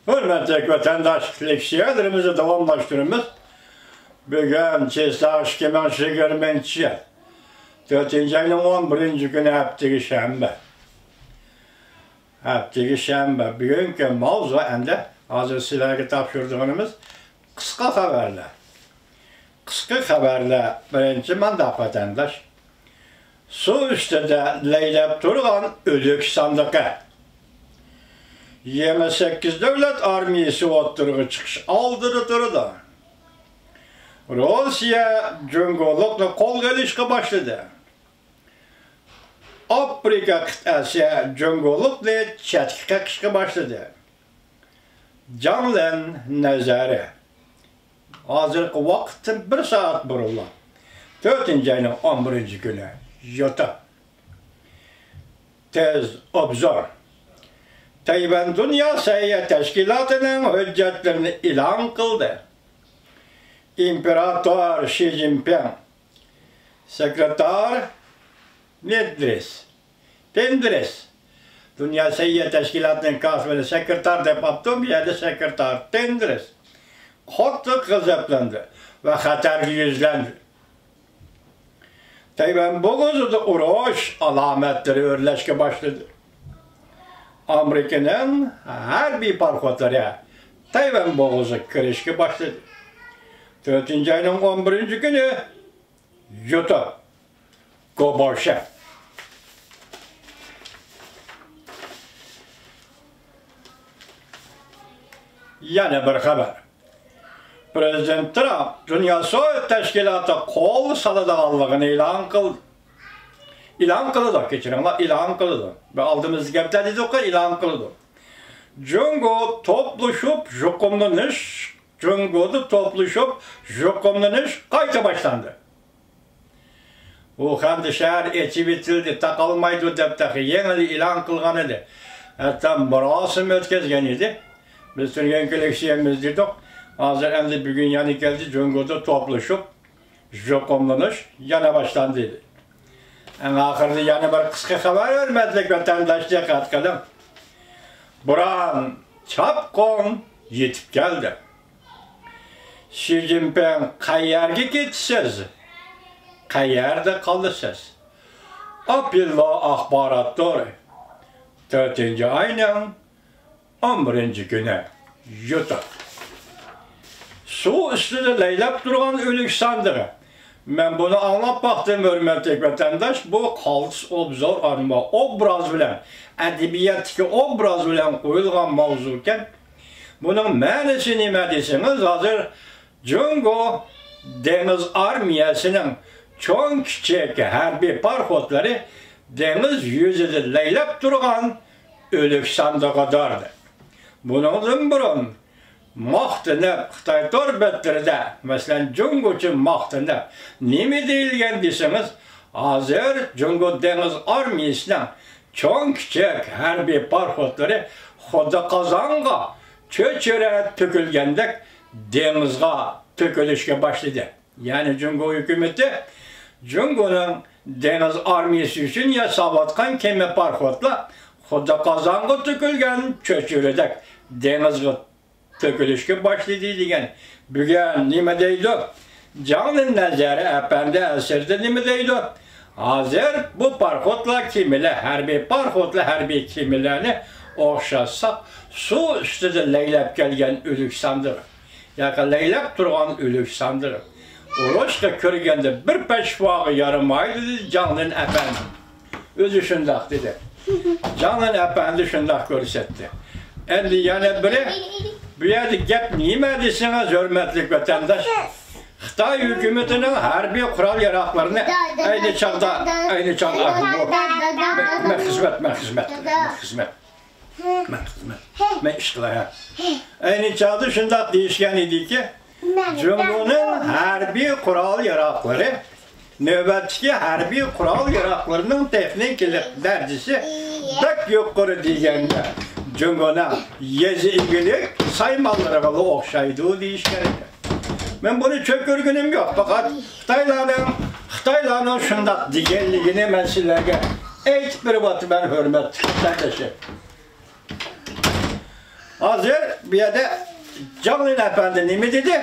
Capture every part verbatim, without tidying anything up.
ھۆرمەتلىك ۋەتەنداش، لېكسىيەلىرىمىزنى داۋاملاشتۇرىمىز. بۈگۈن چىسلاۋ ئىككى مىڭ يىگىرمىنچى يىل، تۆتىنچى ئاينىڭ ئون بىرىنچى كۈنى، ھەپتىگە شەنبە. ھەپتىگە شەنبە. بۈگۈنكى ماۋزۇ ئەمدى ھازىر سىلەرگە تاپشۇرىدىغىنىمىز قىسقا خەۋەرلەر. قىسقا خەۋەرلەر. بىرىنچى مانداق، ۋەتەنداش. سۇ ئۈستىدە لەيلەپ تۇرغان ئۆلۈك ساندۇقى. يېڭى سەككىز دۆلەت ئارمىيىسى ئوتتۇرىغا چىقىش ئالدىدا تۇرىدۇ. روسىيە جۇڭگولۇقنى قولغا ئېلىشقا باشلىدى. ئافرىقا قىتئەسى جۇڭگولۇقنى چەتكە قېقىشقا باشلىدى. جاڭلىن نەزەرى. ھازىرقى ۋاقىتتىن بىر سائەت بۇرۇنلا، تۆتىنچى ئاينىڭ ئون بىرىنچى كۈنى، يوتا. تېز ئوبزور. تەيۋەن دۇنيا سەھىيە تەشكىلاتىنىڭ ھۆججەتلىرىنى ئېلان قىلدى. ئىمپېراتور شى جىنپىڭ، سېكرېتار نېدرىس، تېندرىس. دۇنيا سەھىيە تەشكىلاتىنىڭ كاتىپىنى سېكرېتار دەپ ئاپتۇ، بۇ يەردە سېكرېتار تېندرىس قاتتىق غەزەپلەندى ۋە خەتەرگە يۈزلەندى. تەيۋەن بوغۇزىدا ئۇرۇش ئالامەتلىرى ئۆرلەشكە باشلىدى. ئامېرىكىنىڭ ھەربىي پاراخوتلىرى تەيۋەن بوغۇزىغا كىرىشكە باشلىدى. تۆتىنچى ئاينىڭ ئون بىرىنچى كۈنى يوتا، گوبوشە. يەنە بىر خەۋەر. پرېزىدېنت ترامپ دۇنيا سوۋېت تەشكىلاتى قول سالىدىغانلىقىنى ئېلان قىلدى. ئېلان قىلىدۇ، كەچۈرۈڭلار، ئېلان قىلىدۇ. بىر ئالدىمىزدا گەپتە دېدۇققۇ، ئېلان قىلىدۇ. جۇڭگو توپلىشىپ يۇقۇملىنىش، جۇڭگودا توپلىشىپ يۇقۇملىنىش قايتا باشلاندى. ۋۇخەندە شەھەر ئېچىۋېتىلدى، تاقالمايدۇ دەپ تېخى يېڭىلا ئېلان قىلغان ئىدى. ھەتتا مۇراسىم ئۆتكۈزگەن ئىدى. بىز تۈنۈگۈنكى لېكسىيەمىز دېدۇق. ھازىر ئەمدى بۈگۈن يەنە كەلدى، جۇڭگودا توپلىشىپ يۇقۇملىنىش يەنە باشلاندى دېدى. ئەڭ ئاخىرىدا يەنە بىر قىسقا خەۋەر، ھۆرمەتلىك ۋەتەنداش، دىققەت قىلىڭ. بوران چاپقۇن يېتىپ كەلدى. شى جىنپىڭ، قەيەرگە كېتىسىز؟ قەيەردە قالىسىز؟ ئاپېللو ئاخبارات تورى، تۆتىنچى ئاينىڭ ئون بىرىنچى كۈنى، يوتا. سۇ ئۈستىدە لەيلەپ تۇرغان ئۆلۈك ساندۇقى. مەن بۇنى ئاڭلاپ باقتىم، ھۆرمەتلىك ۋەتەنداش، بۇ قالتىس ئوبزور، ئانىمۇ ئوبراز بىلەن، ئەدەبىياتتىكى ئوبراز بىلەن قويۇلغان ماۋزۇكەن. بۇنىڭ مەنىسى نېمە دېسىڭىز، ھازىر جۇڭگو دېڭىز ئارمىيەسىنىڭ چوڭ كىچىك ھەربىي پاراخوتلىرى دېڭىز يۈزىدە لەيلەپ تۇرغان ئۆلۈك ساندۇقىدۇر. بۇنىڭدىن بۇرۇن ماختىنىپ، خىتاي تور بەتلىرىدە، مەسىلەن، جۇڭگوچە ماختىنىپ نېمە دېيىلگەن دېسىڭىز، ھازىر جۇڭگو دېڭىز ئارمىيىسىنىڭ چوڭ كىچىك ھەربىي پاراخوتلىرى خۇدا قازانغا، چۆچۈرە تۆكۈلگەندەك دېڭىزغا تۆكۈلۈشكە باشلىدى. يەنى جۇڭگو ھۆكۈمىتى جۇڭگونىڭ دېڭىز ئارمىيىسى ئۈچۈن ياساۋاتقان كېمە پاراخوتلار خۇدا قازانغا تۆكۈلگەن چۆچۈرىدەك دېڭىزغا تۆكۈلۈشكە باشلىدى دېگەن. بۈگۈن نېمە دەيدۇ؟ جاڭلىن نەزەرى ئەپەندى ئەسىرىدە نېمە دەيدۇ؟ ھازىر بۇ پاراخوتلار، كېمىلەر، ھەربىي پاراخوتلار، ھەربىي كېمىلەرنى ئوخشاتساق، سۇ ئۈستىدە لەيلەپ كەلگەن ئۆلۈك ساندۇقى ياكى لەيلەپ تۇرغان ئۆلۈك ساندۇقى. ئۇرۇشقا كىرگەندە بىر پەشۋاغا يارىمايدۇ، دېدى جاڭلىن ئەپەندى. ئۆزى شۇنداق دېدى. جاڭلىن ئەپەندى شۇنداق كۆرسەتتى. ئەمدى يەنە بىرى، بۇ يەردە گەپ نېمە دېسىڭىز، ھۆرمەتلىك ۋەتەنداش، خىتاي ھۆكۈمىتىنىڭ ھەربىي قورال ياراغلىرىنى ئەينى چاغدا، ئەينى چاغدا، مەن، مەن خىزمەت، مەن خىزمەت، مەن خىزمەت. مەن خىزمەت. مەن ئىش قىلاي، ھە. ئەينى چاغدا شۇنداق دېيىشكەن ئىدىكى، جۇڭگونىڭ ھەربىي قورال ياراغلىرى، نۆۋەتتىكى ھەربىي قورال ياراغلىرىنىڭ تېخنىكىلىق دەرىجىسى بەك يۇقىرى دېگەندە، جۇڭگونىڭ يېزا ئىگىلىك سايمانلىرىغىلا ئوخشايدۇ دېيىشكەن ئىدى. مەن بۇنى چۆكۈرگىنىم يوق، پەقەت خىتايلارنىڭ، خىتايلارنىڭ شۇنداق دېگەنلىكىنى مەن سىلەرگە ئېيتىپ بېرىۋاتىمەن، ھۆرمەتلىك قېرىنداشلار. ھازىر بۇ يەردە جاڭلىن ئەپەندى نېمە دېدى؟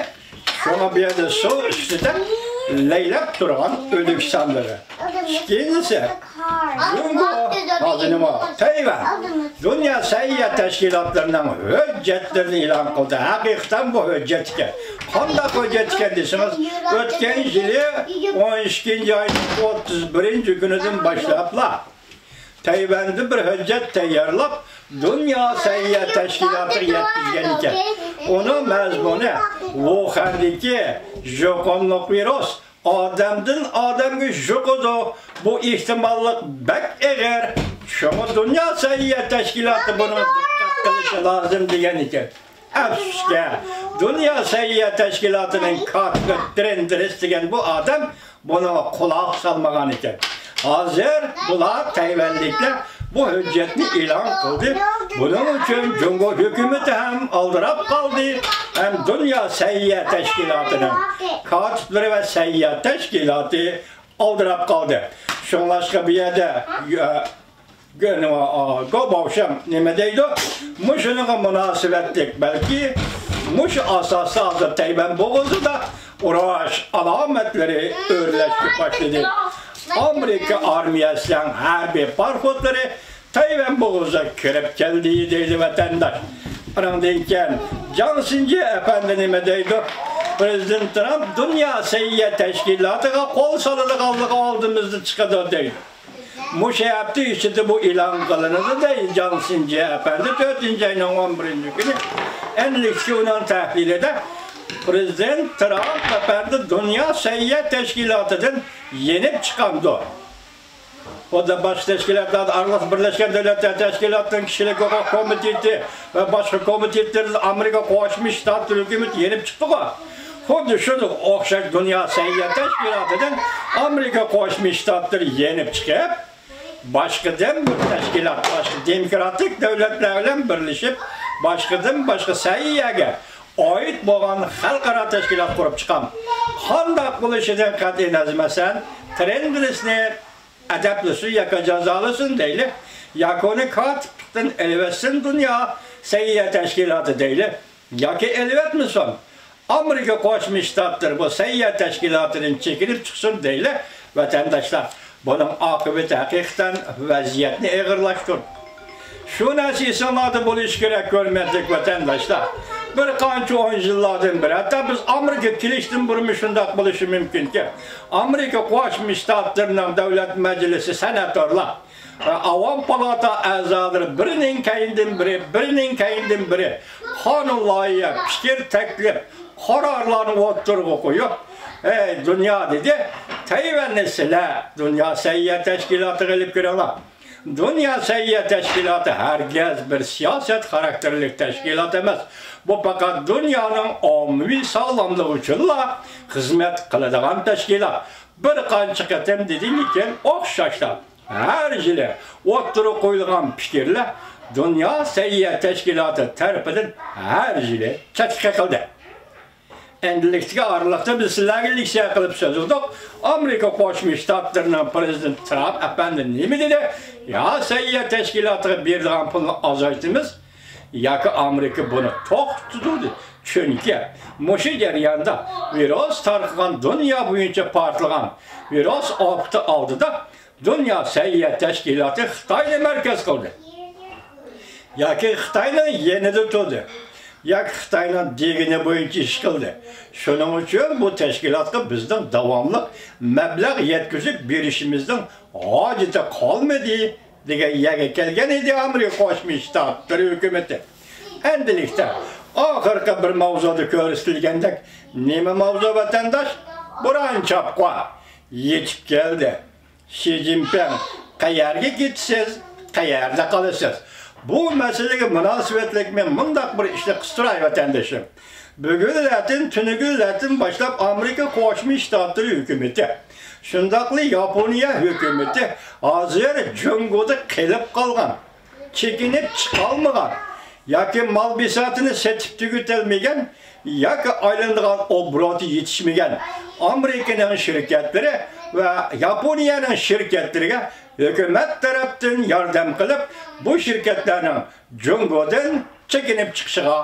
شۇڭا بۇ يەردە سۇ ئۈستىدە لەيلەپ تۇرغان ئۆلۈك سانلىرى. ئىككىنچىسى، جۇڭگو، ھازىر نېمە، تەيۋەن دۇنيا سەھىيە تەشكىلاتلىرىنىڭ ھۆججەتلىرىنى ئېلان قىلدى. ھەقىقەتەن بۇ ھۆججەت ئىكەن. قانداق ھۆججەت ئىكەن دېسىڭىز، ئۆتكەن يىلى ئون ئىككىنچى ئاينىڭ ئوتتۇز بىرىنچى كۈنىدىن باشلاپلا تەيۋەندە بىر ھۆججەت تەييارلاپ، دۇنيا سەھىيە تەشكىلاتىغا يەتكۈزگەن ئىكەن. ئۇنىڭ مەزمۇنى، ۋۇخەندىكى يۇقۇملۇق ۋىرۇس ئادەمدىن ئادەمگە يۇقىدۇ. بۇ ئېھتىماللىق بەك ئېغىر. شۇڭا دۇنيا سەھىيە تەشكىلاتى بۇنىڭغا دىققەت قىلىشى لازىم دېگەن ئىكەن. ئەپسۇسكى، دۇنيا سەھىيە تەشكىلاتىنىڭ كاتىپى ترېندرىس دېگەن بۇ ئادەم بۇنىڭغا قۇلاق سالمىغان ئىكەن. ھازىر بۇلار تەيۋەنلىكلەر بۇ ھۆججەتنى ئېلان قىلدى. بۇنىڭ ئۈچۈن جۇڭگو ھۆكۈمىتى ھەم ئالدىراپ قالدى، ھەم دۇنيا سەھىيە تەشكىلاتىنىڭ كاتىپلىرى ۋە سەھىيە تەشكىلاتى ئالدىراپ قالدى. شۇڭلاشقا بۇ يەردە، ئە، گۆ-، نېمە، ئا، گو باۋشياڭ نېمە دەيدۇ؟ مۇشۇنىڭغا مۇناسىۋەتلىك، بەلكى مۇشۇ ئاساستا ھازىر تەيۋەن بوغۇزىدا ئۇرۇش ئالامەتلىرى ئۆرلەشكە باشلىدى. ئامېرىكا ئارمىيەسىنىڭ ھەربىي پاراخوتلىرى تەيۋەن بوغۇزىغا كىرىپ كەلدى، دەيدۇ ۋەتەنداش. ئاندىن كېيىن جاڭ سىنجى ئەپەندى نېمە دەيدۇ؟ پىرېزىدېنت ترامپ دۇنيا سەھىيە تەشكىلاتىغا قول سالىدىغانلىقى ئالدىمىزدا چىقىدۇ، دەيدۇ. مۇشۇ ھەپتە ئىچىدە بۇ ئېلان قىلىنىدۇ، دەيدۇ جاڭ سىنجى ئەپەندى تۆتىنچى ئاينىڭ ئون بىرىنچى كۈنى. ئەمدىكى ئۇنىڭ تەھلىلىدە پىرېزىدېنت ترامپ ئەپەندى دۇنيا سەھىيە تەشكىلاتىدىن يېنىپ چىقامدۇ؟ خۇددى باشقا تەشكىلاتلاردا ئارىلىق بىرلەشكەن دۆلەتلەر تەشكىلاتىنىڭ كىشىلىك ھوقۇق كومىتېتى ۋە باشقا كومىتېتلىرىدىن ئامېرىكا قوشما شتاتلىرى ھۆكۈمىتى يېنىپ چىقتىغۇ. خۇددى شۇنىڭغا ئوخشاش دۇنيا سەھىيە تەشكىلاتىدىن ئامېرىكا قوشما شتاتلىرى يېنىپ چىقىپ، باشقىدىن بىر تەشكىلات، باشقا دېموكراتىك دۆلەتلەر بىلەن بىرلىشىپ، باشقىدىن باشقا سەھىيەگە ئائىت بولغان خەلقئارا تەشكىلات قۇرۇپ چىققان. قانداق بولۇشىدىن قەتئىينەزەر، مەسىلەن، ترېندرىسنى ئەدەپلىسۇن ياكى جازالىسۇن دەيلى، ياكى ئۇنى كاتىپلىقتىن ئېلىۋەتسۇن دۇنيا سەھىيە تەشكىلاتى دەيلى، ياكى ئېلىۋەتمىسۇن. ئامېرىكا قوشما شتاتلىرى بۇ سەھىيە تەشكىلاتىدىن چېكىنىپ چىقسۇن دەيلى، ۋەتەنداشلار. بۇنىڭ ئاقىۋىتى ھەقىقەتەن ۋەزىيەتنى ئېغىرلاشتۇردى. شۇ نەرسە ئېسىڭلاردا بولۇشى كېرەك، ھۆرمەتلىك ۋەتەنداشلار. بىر قانچە ئون يىللاردىن بېرى، ھەتتا بىز ئامېرىكىغا كېلىشتىن بۇرۇنمۇ شۇنداق بولۇشى مۇمكىنكى، ئامېرىكا قوشما شتاتلىرىنىڭ دۆلەت مەجلىسى سېناتورلار، ئاۋام پالاتا ئەزالىرى بىرىنىڭ كەينىدىن بىرى، بىرىنىڭ كەينىدىن بىرى قانۇن لايىھە، پىكىر تەكلىپ، قارارلارنى ئوتتۇرىغا قويۇپ، ئەي دۇنيا، دېدى، تەيۋەننى سىلەر دۇنيا سەھىيە تەشكىلاتىغا ئېلىپ كىرىڭلار. دۇنيا سەھىيە تەشكىلاتى ھەرگىز بىر سىياسەت خاراكتېرلىك تەشكىلات ئەمەس. بۇ پەقەت دۇنيانىڭ ئاممىۋى ساغلاملىقى ئۈچۈنلا خىزمەت قىلىدىغان تەشكىلات. بىر قانچە قېتىم دېدىم، لېكىن ئوخشاشلا ھەر يىلى ئوتتۇرىغا قويۇلغان پىكىرلەر دۇنيا سەھىيە تەشكىلاتى تەرىپىدىن ھەر يىلى چەتكە قېقىلدى. ئەمدىلىكتىكى ئارىلىقتا بىز سىلەرگە لېكسىيە قىلىپ سۆزلىدۇق. ئامېرىكا قوشما شتاتلىرىنىڭ پىرېزىدېنتى ترامپ ئەپەندى نېمە دېدى؟ يا سەھىيە تەشكىلاتىغا بېرىدىغان پۇلنى ئازايتىمىز، ياكى ئامېرىكا بۇنى توختىتىدۇ دېدى. چۈنكى مۇشۇ جەرياندا ۋىرۇس تارقىغان، دۇنيا بويىچە پارتلىغان ۋىرۇس ئاپىتى ئالدىدا دۇنيا سەھىيە تەشكىلاتى خىتاينى مەركەز قىلدى. ياكى خىتاينىڭ يېنىدا تۇردى. ياكى خىتاينىڭ دېگىنى بويىچە ئىش قىلدى. شۇنىڭ ئۈچۈن بۇ تەشكىلاتقا بىزنىڭ داۋاملىق مەبلەغ يەتكۈزۈپ بېرىشىمىزنىڭ ھاجىتى قالمىدى، دېگەن يەرگە كەلگەن ئىدى ئامېرىكا قوشما شتاتلىرى ھۆكۈمىتى. ئەمدىلىكتە ئاخىرقى بىر ماۋزۇدا كۆرسىتىلگەندەك، نېمە ماۋزۇ ۋەتەنداش؟ بوران چاپقۇ يېتىپ كەلدى. شى جىنپىڭ، قەيەرگە كېتىسىز، قەيەردە قالىسىز؟ بۇ مەسىلىگە مۇناسىۋەتلىك مەن مۇنداق بىر ئىشنى قىستۇراي، ۋەتەندىشىم. بۈگۈنلەردىن، تۈنۈگۈنلەردىن باشلاپ ئامېرىكا قوشما شتاتلىرى ھۆكۈمىتى، شۇنداقلا ياپونىيە ھۆكۈمىتى ھازىر جۇڭگودا قېلىپ قالغان، چېكىنىپ چىقالمىغان ياكى مال بىساتىنى سېتىپ تۈگىتەلمىگەن ياكى ئايلىنىدىغان ئوبوروتى يېتىشمىگەن ئامېرىكىنىڭ شىركەتلىرى ۋە ياپونىيەنىڭ شىركەتلىرىگە ھۆكۈمەت تەرەپتىن ياردەم قىلىپ، بۇ شىركەتلەرنىڭ جۇڭگودىن چېكىنىپ چىقىشىغا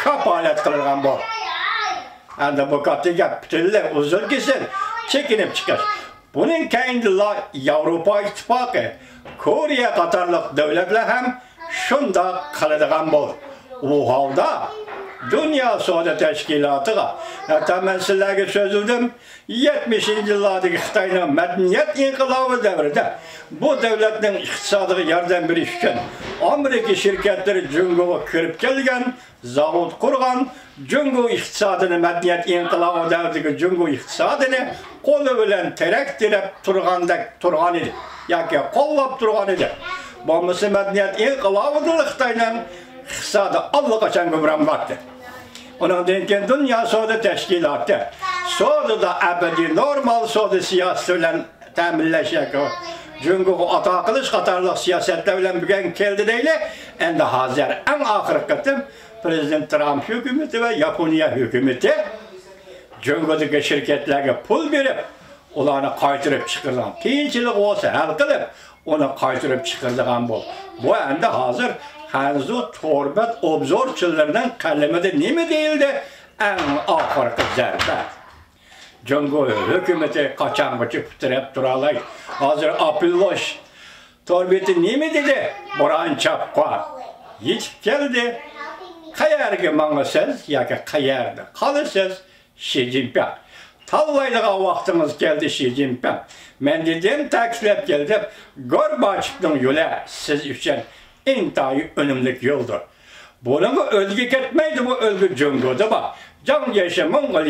كاپالەت قىلىدىغان بول. ئەمدى بۇ كاتتا گەپ پۈتۈنلەي ئۇزۇن كېسىل، چېكىنىپ چىقىش. بۇنىڭ كەينىدىلا ياۋروپا ئىتتىپاقى، كورېيە قاتارلىق دۆلەتلەر ھەم شۇنداق قىلىدىغان بول. ئۇ ھالدا دۇنيا سودا تەشكىلاتىغا، ھەتتا مەن سىلەرگە سۆزلىدىم، يەتمىشىنچى يىللاردىكى خىتاينىڭ مەدەنىيەت ئىنقىلابى دەۋرىدە بۇ دۆلەتنىڭ ئىقتىسادىغا ياردەم بېرىش ئۈچۈن ئامېرىكا شىركەتلىرى جۇڭگوغا كىرىپ كەلگەن، زاۋۇت قۇرغان، جۇڭگو ئىقتىسادىنى، مەدەنىيەت ئىنقىلابى دەۋرىدىكى جۇڭگو ئىقتىسادىنى قولى بىلەن تىرەك تىرەپ تۇرغاندەك تۇرغان ئىدى ياكى قوللاپ تۇرغان ئىدى. بولمىسا مەدەنىيەت ئىنقىلابىدىلا خىتاينىڭ ئىقتىسادى ئاللىقاچان گۇمران بولاتتى. ئۇنىڭدىن كېيىن دۇنيا سودا تەشكىلاتى سودىدا ئەبەدىي نورمال سودا سىياسىتى بىلەن تەمىنلەش ياكى جۇڭگوغا ئاتا قىلىش قاتارلىق سىياسەتلەر بىلەن بۈگۈن كەلدى دەيلى. ئەمدى ھازىر ئەڭ ئاخىرقى قېتىم پرېزىدېنت ترامپ ھۆكۈمىتى ۋە ياپونىيە ھۆكۈمىتى جۇڭگودىكى شىركەتلەرگە پۇل بېرىپ، ئۇلارنى قايتۇرۇپ چىقىرىدىغان، قىيىنچىلىقى بولسا ھەل قىلىپ، ئۇنى قايتۇرۇپ چىقىرىدىغان بول. بۇ ئەمدى ھازىر خەنزۇ تور بەت ئوبزورچىلىرىنىڭ قەلىمىدە نېمە دېيىلدى؟ ئەڭ ئاخىرقى زەربە. جۇڭگو ھۆكۈمىتى قاچانغىچە پۇتىراپ تۇرالاي؟ ھازىر ئاپېلوش تور بېتى نېمە دېدى؟ بوران چاپقان يېتىپ كەلدى. قەيەرگە ماڭىسىز ياكى قەيەردە قالىسىز؟ شى جىنپىڭ. تاللايدىغان ۋاقتىڭىز كەلدى، شى جىنپىڭ. مەن دېدىم، تەكىتلەپ كەلدىم، گورباچېۋنىڭ يولى سىز ئۈچۈن ئىنتايىن ئۈنۈملۈك يولدۇر. بۇنىڭغا ئۆلگە كەتمەيدۇ، بۇ ئۆلگە جۇڭگودا بار. جاڭ جيېشى موڭغۇل